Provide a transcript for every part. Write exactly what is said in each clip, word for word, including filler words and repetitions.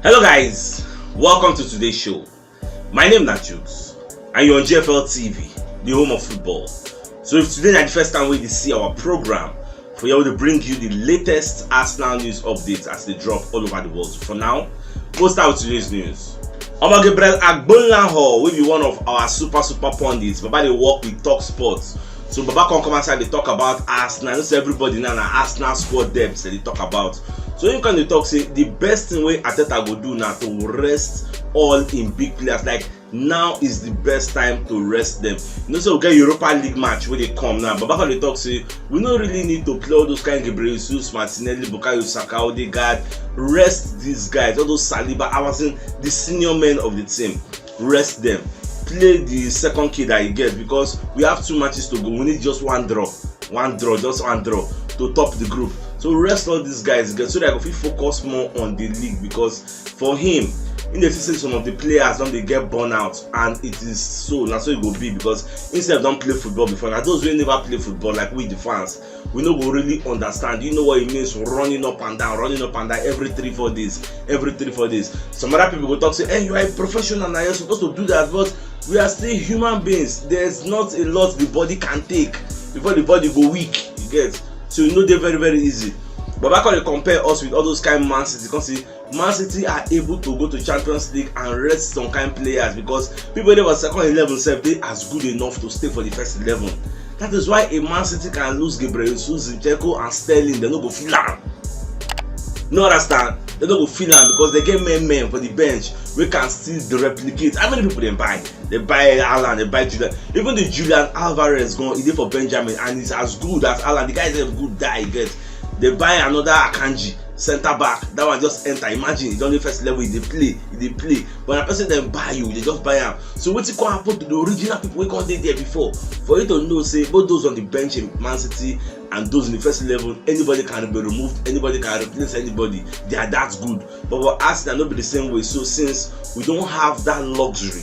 Hello guys, welcome to today's show. My name na Jukes and you're on G F L T V, the home of football. So if today na the first time wey you see our program, for here we dey bring you the latest Arsenal news updates as they drop all over the world. For now, we'll start with today's news. Omo Gabriel Agbonlahor, wey be one of our super super pundits, Baba dey work with Talk Sports. So Baba come come outside dey talk about Arsenal. You know say everybody now na Arsenal squad depth dem dey talk about. So him come dey talk say the best thing wey Arteta go do na to rest all im big players. Like, now is the best time to rest them. You know say we get Europa League match wey dey come now. Baba come dey talk say we no really need to play all those kind Gabriel Jesus, Martinelli, Bukayo Saka, Odegaard. Rest these guys, all those Saliba, Havertz, the senior men of the team. Rest them. Play the second kid that you get, because we have two matches to go. We need just one draw, one draw, just one draw to top the group. So rest all these guys, get so that I go fit focus more on the league, because for him, in the season some of the players don dey get burnout, and it is so na so e go be, because himself don play football before. Na those wey never play football, like we the fans, we no go really understand. You know what it means, running up and down, running up and down every three four days, every three four days. Some other people go talk say, "Hey, you are a professional now, you're supposed to do that," but we are still human beings. There's not a lot the body can take before the body go weak, you get. So e no dey very very easy. Baba come dey compare us with all those kind Man City, come say Man City are able to go to Champions League and rest some kind players, because people wey dey for second eleven sef dey as good enough to stay for the first eleven. That is why a Man City can lose Gabriel Jesus, Zinchenko and Sterling, dem no go feel am. No understand? Dem no go feel am because dem get men men for the bench wey can still dey replicate. How many people dem buy? Dem buy Haaland, dem buy Julian. Even the Julian Alvarez gan, e dey for Benjamin and he's as good as Haaland. The guy is a good guy, you get. Dem buy another Akanji, centre back. That one just enter. Imagine, e don dey first eleven, e dey play, e dey play. But na person dem buy you, dem just buy am. So wetin come happen to the original people wey come dey there before? For you to know say both those on the bench in Man City and those in the first eleven, anybody can be removed, anybody can replace anybody. They are that good. But for Arsenal, no be the same way. So since we don't have that luxury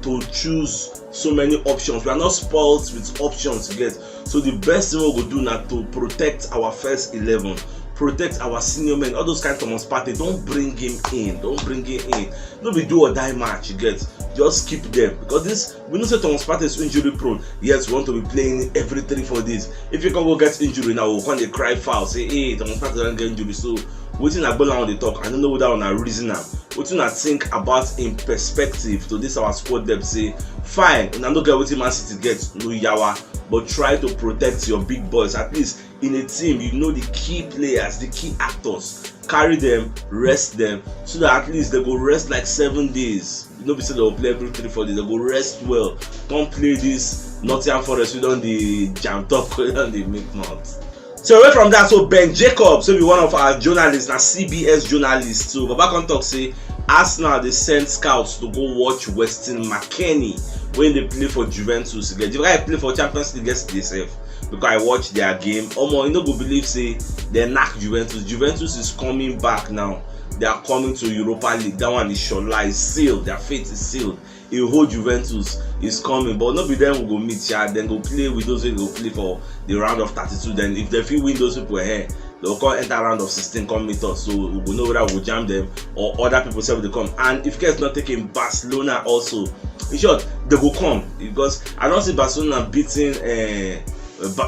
to choose so many options, we are not spoiled with options, you get. So the best thing we go do na to protect our first eleven, protect our senior men. All those kind Thomas Partey, don't bring him in, don't bring him in. No be do or die match, you get. Just keep them, because this, we know say Thomas Partey is injury prone. Yes, we want to be playing every three four days. If you can go get injury now, we come dey cry foul, say, "Hey, Thomas Partey don get injury." So wetin Agbonlahor dey talk, I don't know whether una reason am. Wetin una think about in perspective to this our squad depth? Say fine, una no get wetin Man City get, no yawa, but try to protect your big boys. At least in a team, you know the key players, the key actors. Carry them, rest them, so that at least they go rest like seven days. No be say they go play every three four days. They go rest well. Come play this Nottingham Forest wey don dey jam talk, wey don dey make mouth. So away from that, so Ben Jacobs, wey be one of our journalists, na C B S journalist, so Baba come talk say Arsenal dey send scouts to go watch Weston McKennie wey dey play for Juventus. The guy play for Champions League yesterday sef, because I watch their game. Omo, you no go believe say they knack Juventus. Juventus is coming back now. They are coming to Europa League. That one is sure lie. It's sealed. Their fate is sealed. A whole Juventus is coming, but no be them we go meet, sha. Then go play with those wey go play for the round of thirty-two. Then if they fit win those people, eh, they go come enter round of sixteen, come meet us. So we go know whether we go jam them or other people sef dey come. And if case not taken, Barcelona also. In short, they go come, because I don't see Barcelona beating uh,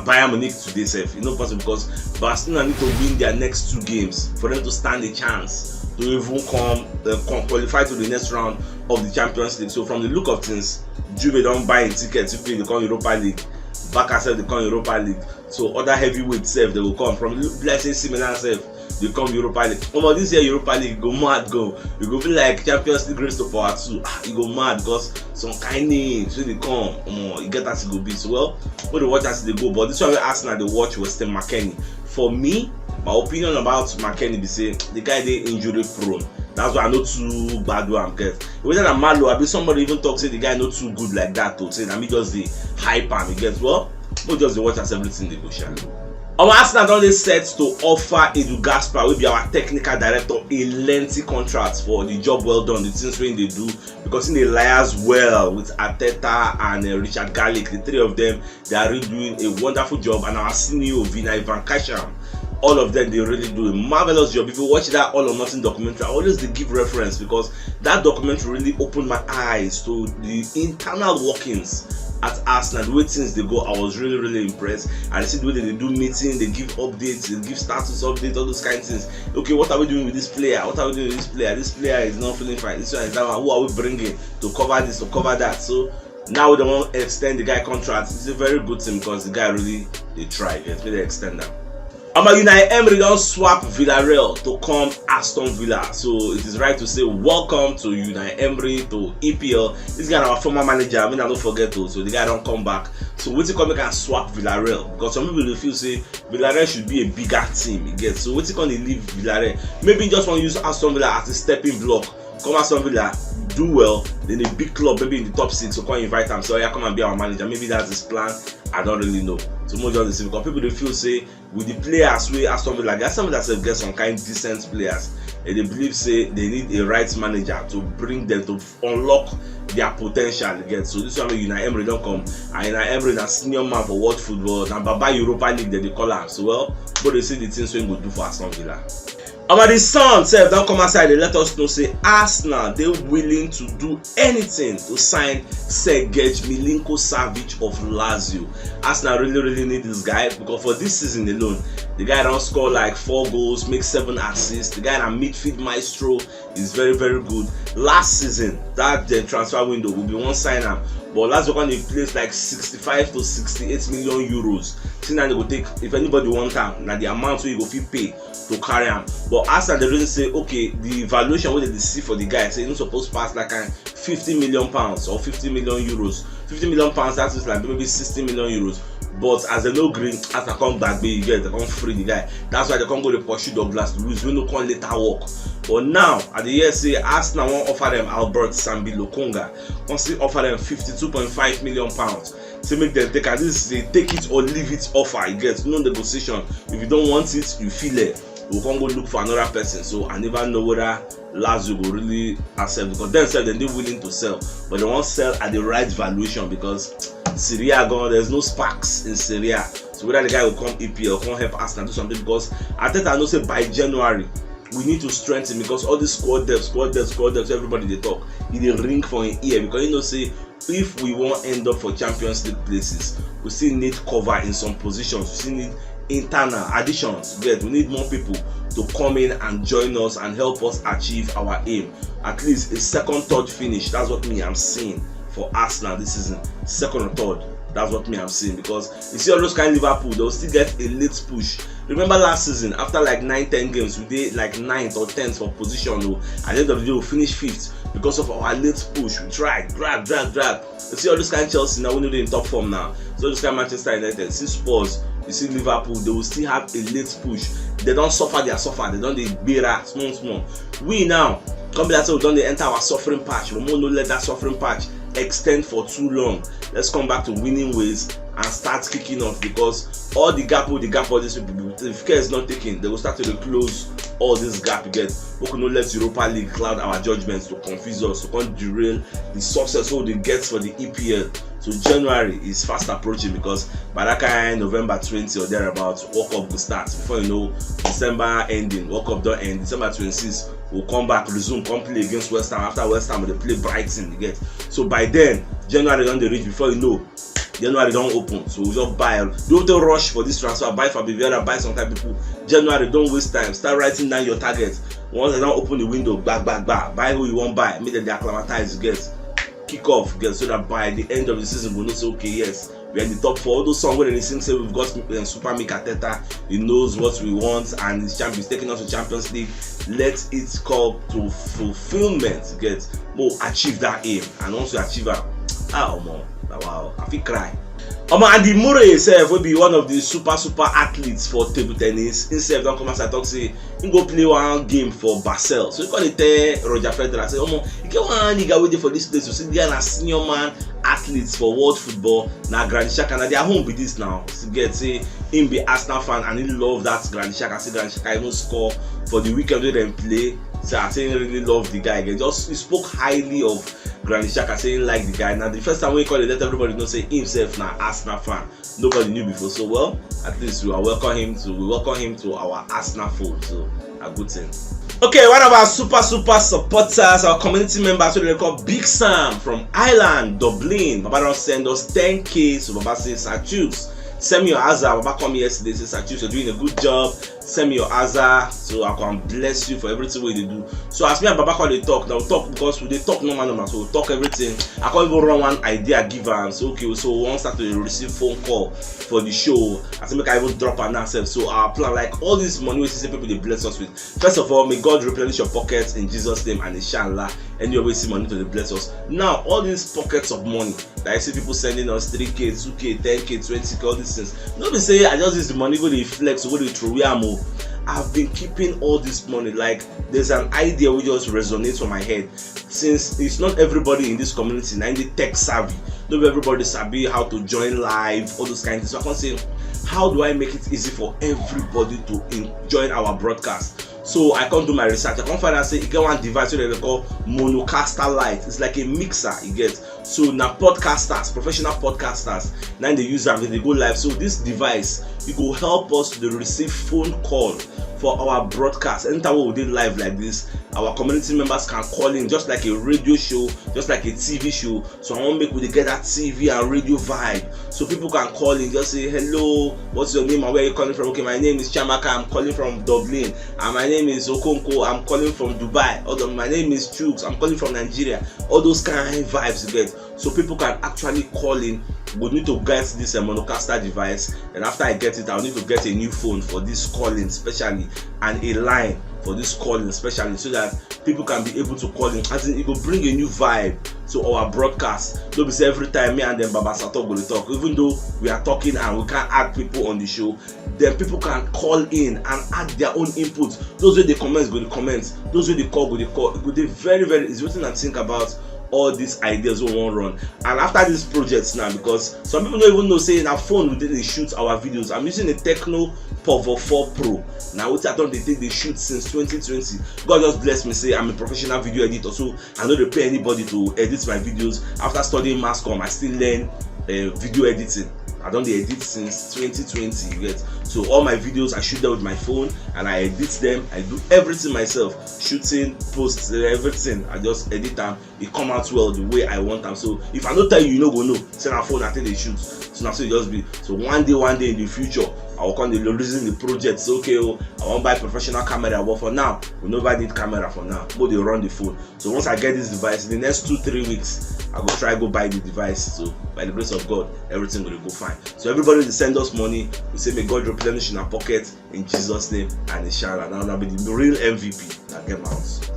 Bayern Munich today sef. E no possible, because Barcelona need to win their next two games for them to stand a chance to even come, uh, come qualify to the next round of the Champions League. So from the look of things, Juve don buy a ticket to play the come Europa League. Barca sef dey come Europa League. So other heavyweights sef, they go come. From look like say Milan sef dey come Europa League. Omo, this year Europa League go mad go. E go be like Champions League race to power two. Ah, e go mad because some kind names wey dey come. Omo, e get as e go be. So well, we dey watch as e dey go. But this one wey Arsenal dey watch, Weston McKennie. For me, my opinion about McKennie be say the guy dey injury prone. That's why I no too gbadu am, get. Whether na Malo abi somebody even talk say the guy no too good like that, to say na me just dey hype am, you get. Well, we just dey watch as everything dey go, sha. Our Arsenal don dey set to offer Edu Gaspar, wey be our technical director, a lengthy contract for the job well done, the things wey he dey do, because he dey liaise well with Arteta and uh, Richard Garlick. The three of them, they are really doing a wonderful job, and our C E O Vinai Van Kasham All of them, they really do a marvelous job. If you watch that All or Nothing documentary, I always dey give reference because that documentary really opened my eyes to the internal workings at Arsenal, the way things dey go. I was really, really impressed. And I see the way they do meeting, they give updates, they give status updates, all those kind of things. Okay, what are we doing with this player? What are we doing with this player? This player is not feeling fine. This one is that one. Who are we bringing to cover this, to cover that? So now they want to extend the guy contract. It's a very good thing because the guy really, they try. Yes, they extend that. Omo, Unai Emery don swap Villarreal to come Aston Villa. So it is right to say welcome to Unai Emery to E P L. This guy na our former manager. I mean, I don't forget to. So the guy don't come back. So wetin come make am swap Villarreal? Because some people dey feel say Villarreal should be a bigger team. You get? So wetin come dey leave Villarreal? Maybe he just want to use Aston Villa as a stepping block. Come Aston Villa, do well, then a big club, maybe in the top six, so come invite am. So yeah, come and be our manager. Maybe that's his plan. I don't really know. So more just the same because people dey feel say with the players wey Aston Villa get, Aston Villa sef get some kind decent players, and they believe say they need a right manager to bring them to unlock their potential again. So this one wey Unai Emery don come, and Unai Emery na senior man for world football, na baba Europa League dem dey call am. So well, but they see the things wey he go do for Aston Villa. Omo, the Sun sef don come outside dey let us know say Arsenal dey willing to do anything to sign Sergej Milinko-Savic of Lazio. Arsenal really, really need this guy because for this season alone, the guy don score like four goals, make seven assists. The guy na midfield maestro, is very, very good. Last season, that the transfer window, we bin wan sign am, but Lazio come dey place like sixty-five to sixty-eight million euros. See now they go take, if anybody want am, na the amount wey you go fit pay to carry am. But Arsenal dey reason say, okay, the valuation wey dem dey see for the guy, say e no suppose pass that kind fifty million pounds or fifty million euros. Fifty million pounds, that is like maybe sixty million euros. But as dem no gree, Arsenal come gbagbe, you get, dem come free the guy. That's why dem come go dey pursue Douglas Luiz, wey no come later work. But now, I dey hear say Arsenal wan offer dem Albert Sambi Lokonga, come still offer dem fifty-two point five million pounds. Say make dem take am. This is a take it or leave it offer. You get, no negotiation. If you don't want it, you feel it. We come go look for another person. So I never know whether Lazio go really accept because dem sef dem dey willing to sell, but dem wan sell at the right valuation because Serie A gone, there's no sparks in Serie A. So whether the guy go come E P L, come help Arsenal do something, because Arteta know say by January we need to strengthen because all this squad depth, squad depth, squad depth, everybody dey talk. E dey ring for im ear because he know say if we wan end up for Champions League places, we still need cover in some positions. We still need internal additions. Get, we need more people to come in and join us and help us achieve our aim. At least a second, third finish. That's what me I'm seeing for Arsenal this season. Second or third. That's what me I'm seeing, because you see all those kind of Liverpool, they'll still get a late push. Remember last season, after like nine, ten games, we did like ninth or tenth for position. Oh, at the end of the day, we finished fifth because of our late push. We tried, drag, drag, drag. You see all those kind of Chelsea now, we know they in top form now. So this kind of Manchester United, see Spurs, you see Liverpool, they will still have a late push. They don't suffer, they are suffer. They don't, they bear small, small. We now, come be like say we don dey enter our suffering patch. We won't let that suffering patch extend for too long. Let's come back to winning ways and start kicking off, because all the gap, all the gap, all these people, if care is not taken, they will start to close all this gap again. We could not let Europa League cloud our judgments to confuse us, to come derail the success we dey get for the E P L. So January is fast approaching, because by that kind November twenty or thereabouts, World Cup go start. Before you know, December ending, World Cup don end. December twenty-six, we'll come back, resume, come play against West Ham. After West Ham, they play Brighton, you get. So by then, January don dey reach. Before you know, January don open. So we just buy. Don't take rush for this transfer. Buy Fabio Vieira, buy some kind people. January, don't waste time. Start writing down your target. Once they don open the window, gba, gba, gba. Buy who you wan buy. Make dem dey acclimatize, you get. Kick off, get, so that by the end of the season, we know say, okay, yes, we're in the top four. All those songs wey dem dey sing say we've got, um, Super Mick Arteta, he knows what we want, and he's champ-, he's taking us to Champions League. Let it come to fulfillment, get, mo achieve that aim, and once we achieve am, ah, omo, na wow, I fit cry. Omo, Andy Murray himself, wey be one of the super, super athletes for table tennis, himself don come outside talk say he go play one game for Basel. So he come dey tell Roger Federer say, omo, e get one nigga wey dey for this place. You see, the guy na senior man athlete for world football, na Granit Xhaka, na their home be this now. You get say him be Arsenal fan and he love that Granit Xhaka. Say Granit Xhaka even score for the weekend wey dem play. So I say he really love the guy again. Just he spoke highly of Granit Xhaka, say he like the guy. Now the first time we call it, let everybody know say himself na Arsenal fan. Nobody knew before. So, well, at least we are welcome him to we welcome him to our Arsenal fold. So, a good thing. Okay, one of our super super supporters, our community members, what they call Big Sam from Ireland, Dublin. Baba don send us ten K. So Baba says, "Sir Chooks, send me your Aza." Baba come yesterday, say, "Sir Chooks, you're doing a good job. Send me your Aza, so I can bless you for everything we do." So as me and Baba come dey talk, now talk because we dey talk normal normal, so we talk everything. I can't even run one idea give am. So okay, so we wan start to receive phone call for the show. I say make I even drop am now sef. So our plan, like, all this money we see say people dey bless us with. First of all, may God replenish your pockets in Jesus' name and inshallah. Any way see money to dey bless us. Now all these pockets of money that I see people sending us three K, two K, ten K, twenty K, all these things. No be say I just use the money go dey flex, go dey throw away am o. I've been keeping all this money. Like, there's an idea which just resonates for my head. Since it's not everybody in this community na dey tech savvy, no be everybody sabi how to join live, all those kind of things. So I come say, how do I make it easy for everybody to in, join our broadcast? So I come do my research. I come find out say e get one device wey dem dey call Monocaster Lite. It's like a mixer, you get. So na podcasters, professional podcasters, now they use am, they go live. So this device, it go help us to receive phone call for our broadcast. Anytime we dey live like this, our community members can call in just like a radio show, just like a T V show. So I want make we dey get that T V and radio vibe, so people can call in, just say, "Hello, what's your name and where are you calling from?" "Okay, my name is Chiamaka, I'm calling from Dublin. And my name is Okonko, I'm calling from Dubai." Or the, "My name is Chooks, I'm calling from Nigeria." All those kind of vibes you get. So people can actually call in. We need to get this uh, Monocaster device, and after I get it, I'll need to get a new phone for this calling specially, and a line for this calling specially, so that people can be able to call in. As in, it go bring a new vibe to our broadcast. No be say every time me and them Baba Sato go dey talk, even though we are talking and we can't add people on the show, then people can call in and add their own input. Those wey dey comment go dey comment, those wey dey call go dey call. E go dey very very easy. Wetin I think about all these ideas we wan run. And after these projects now, because some people don't even know say na phone we dey shoot our videos. I'm using a Tecno Povo four Pro. Now what I don't they think they shoot since twenty twenty. God just bless me, say I'm a professional video editor, so I no dey pay anybody to edit my videos. After studying mass com, I still learn uh, video editing. I don't dey edit since twenty twenty, you get. So all my videos, I shoot them with my phone and I edit them. I do everything myself, shooting, posts, uh, everything. I just edit them. It come out well the way I want them. So if I no tell you, you no go know. Say na phone I take dey shoot. So na so it just be. So one day, one day in the future, I will come dey reason the project. Say, "Okay, oh, I wan buy professional camera," but for now, we never need camera for now. But they run the phone. So once I get this device, in the next two three weeks, I go try go buy the device. So by the grace of God, everything will go fine. So everybody dey send us money, we say may God replenish in our pocket in Jesus' name and inshallah. Now that be the real M V P. Now get my house.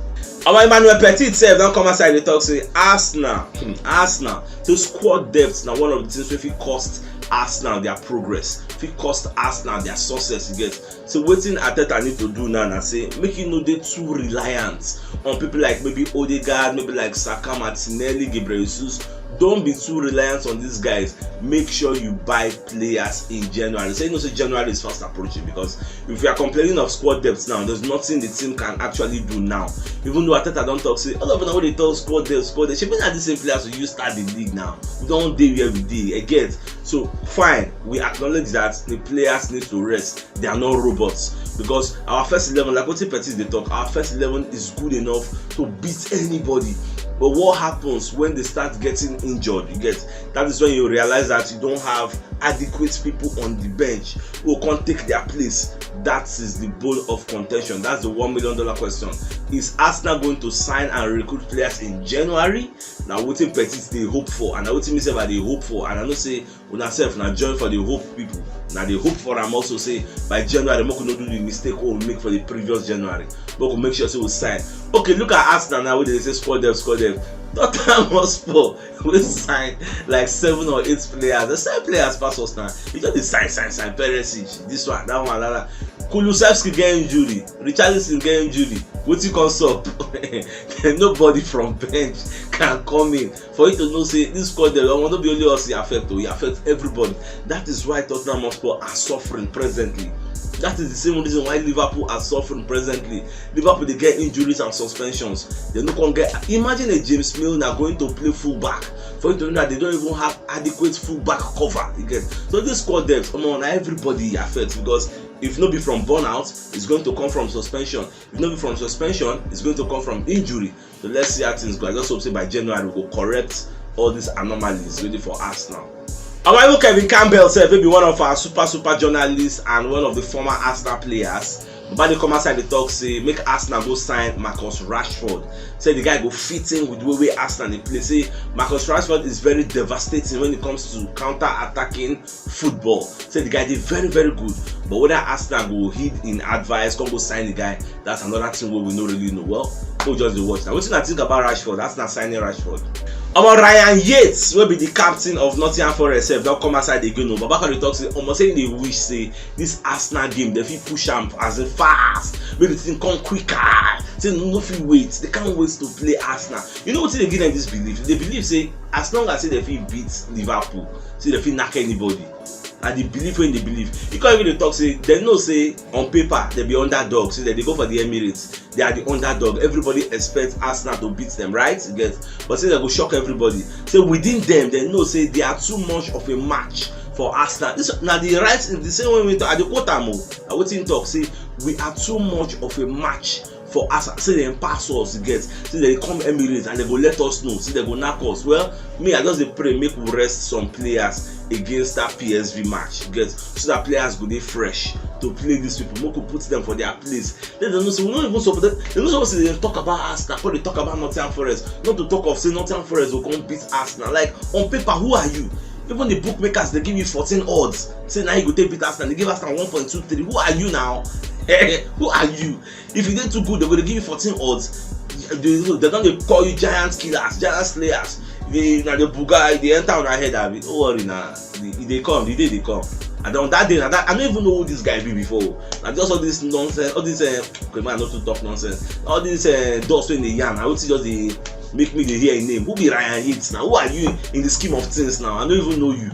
Our Emmanuel Petit sef don come outside dey talk say Arsenal, hmm, Arsenal. So squad depth na one of the things wey fit cost Arsenal their progress, fit cost Arsenal their success. You get. So wetin Arteta need to do now na say make you no dey too reliant on people like maybe Odegaard, maybe like Saka, Martinelli, Gabriel Jesus. Don't be too reliant on these guys. Make sure you buy players in January. So you know say January is fast approaching, because if we are complaining of squad depth now, there's nothing the team can actually do now. Even though Arteta don talk say all of una wey dey talk squad depth, squad depth, shebi na the same players we use start the league now. We don dey where we dey, I get. So fine, we acknowledge that the players need to rest. They are not robots, because our first eleven, like wetin Petit dey talk, our first eleven is good enough to beat anybody. But what happens when they start getting injured? You get, that is when you realize that you don't have adequate people on the bench who can take their place. That is the bone of contention. That's the one million dollar question. Is Arsenal going to sign and recruit players in January? Na wetin Petit dey hope for, and na wetin me sef I dey hope for, and I know say una sef na join for the hope people. Na dey hope for am also say by January make we no do the mistake wey we make for the previous January. Make we make sure say we sign. Okay, look at Arsenal now wey dey say squad depth, squad depth. Tottenham Hotspur wey sign like seven or eight players. The same players pass us now. You just dey sign, sign, sign. Perisic, this one, that one, that one. Kulusevski get injury. Richarlison get injury. Wetin come sup? Nobody from bench can come in. For you to know say this squad, the one no be only us e affect o, e affect everybody. That is why Tottenham Hotspur are suffering presently. That is the same reason why Liverpool are suffering presently. Liverpool dey get injuries and suspensions. They no come get. Imagine a James Milner going to play fullback for you to know that they don't even have adequate fullback cover again. So this squad depth, come on, everybody affects because if no be from burnout, it's going to come from suspension. If no be from suspension, it's going to come from injury. So let's see how things go. I just hope say by January we go correct all these anomalies ready for us now. Our even Kevin Campbell sef, wey be one of our super super journalists and one of the former Arsenal players, but they come outside dey talk say make Arsenal go sign Marcus Rashford. Say the guy go fit in with the way wey Arsenal dey play. Say Marcus Rashford is very devastating when it comes to counter-attacking football. Say the guy dey very very good, but whether Arsenal go heed in advice, come go sign the guy, that's another thing wey we no really know. Well, we just dey watch now. Wetin I think about Rashford? Arsenal signing Rashford. Omo, Ryan Yates, wey be the captain of Nottingham Forest sef, don come outside again o. Baba come dey talk say, omo, say he dey wish say this Arsenal game, they fit push am as in fast, make the thing come quicker. Say no fit wait, they can't wait to play Arsenal. You know wetin dey give them this belief? They believe say as long as say they fit beat Liverpool, say they fit knack anybody. And the belief wey they believe, he come even dey talk say they know say on paper they be underdog, say they dey go for the Emirates, they are the underdog. Everybody expects Arsenal to beat them, right? You get, but say they go shock everybody. Say within them, they know say they are too much of a match for Arsenal. This na the right, the same way we talk. I dey quote am o. I wetin talk say we are too much of a match for us. Say they pass us, you get. Say they come Emirates and they go let us know. Say they go knack us. Well, me, I just dey pray make we rest some players against that P S V match, you get, so that players go dey fresh to play these people. Make we put them for their place. Then they no say we no even support them. They no suppose to dey talk about Arsenal, come dey talk about Nottingham Forest. Not to talk of say Nottingham Forest go come beat Arsenal. Like, on paper, who are you? Even the bookmakers, they give you fourteen odds. Say now you go take beat Arsenal. They give Arsenal one point two three. Who are you now? Who are you? If you dey too good, they go dey give you fourteen odds. They, they don dey call you giant killers, giant slayers. They, na the buga, they enter on our head, abi. No worry na. E dey come, the day dey come. And on that day, na that, I no even know who this guy be before. Na just all this nonsense, all this, uh, okay, man, not to talk nonsense. All these uh, dust wey dey yarn, I would just dey make me dey hear him name. Who be Ryan Yates now? Who are you in the scheme of things now? I don't even know you.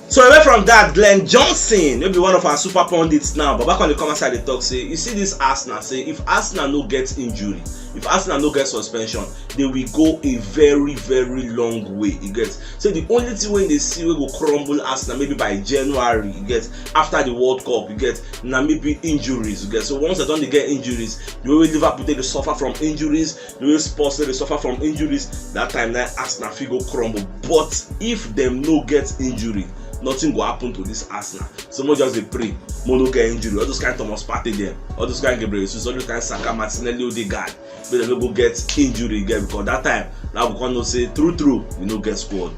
So away from that, Glenn Johnson, maybe one of our super pundits now, but back on the comment side, they talk say, you see this Arsenal, say if Arsenal no get injury, if Arsenal no get suspension, they will go a very very long way. You get, so the only thing wey they see wey go crumble Arsenal maybe by January, you get, after the World Cup, you get, na maybe injuries, you get. So once they don dey get injuries, the way Liverpool take dey suffer from injuries, the way Spurs take dey suffer from injuries, that time na Arsenal fit go crumble. But if them no get injury, nothing go happen to this Arsenal. So we just dey pray, mo no get injury. All those kind Thomas Partey there, all those kind Gabriel Jesus, all those kind Saka, Martinelli, Odegaard, make dem no go get injury again, because that time now we come know say true true we no get squad.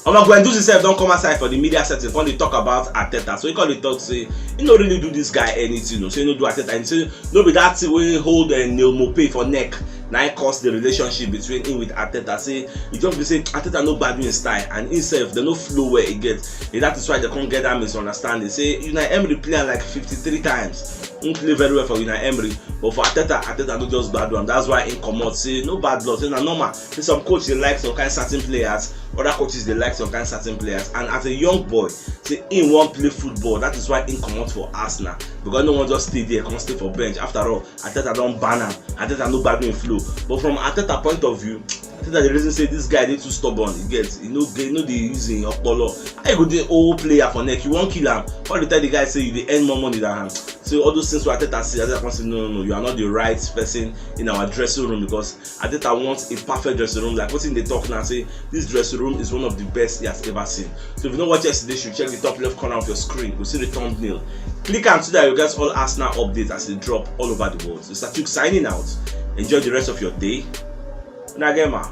Omo, Guendouzi sef don come outside for the media setting, come dey talk about Arteta. So he come dey talk say he no really do this guy anything o. Say he no do Arteta anything. Say no be that thing wey hold uh, Neal Maupay for neck na him cause the relationship between him with Arteta. Say e just be say Arteta no gbadu him style and himself they no flow well again. And that is why they come get that misunderstanding. Say Unai Emery play am like fifty-three times. He play very well for Unai Emery, but for Arteta, Arteta no just gbadu am. That's why he comot. Say no bad blood. Say na normal. Say some coach dey like some kind certain players, other coaches dey like some kind certain players. And as a young boy, say he wan play football. That is why he comot for Arsenal, because no one just stay there, come stay for bench. After all, Arteta don ban am. Arteta no gbadu him flow. But from Arteta point of view, Arteta dey reason say this guy dey too stubborn. You get, you know, get, you know the reason. Okpolo, how you go dey old player for neck? You wan kill am? All the time the guy say you dey earn more money than am. So all those things wey Arteta say, Arteta come say no, no, no, you are not the right person in our dressing room, because Arteta wants a perfect dressing room. Like wetin dey talk now, say this dressing room is one of the best he has ever seen. So if you no watch yesterday show, check the top left corner of your screen. You go see the thumbnail. Click am so that you get all Arsenal updates as they drop all over the world. So Satuk signing out. Enjoy the rest of your day. Nagema.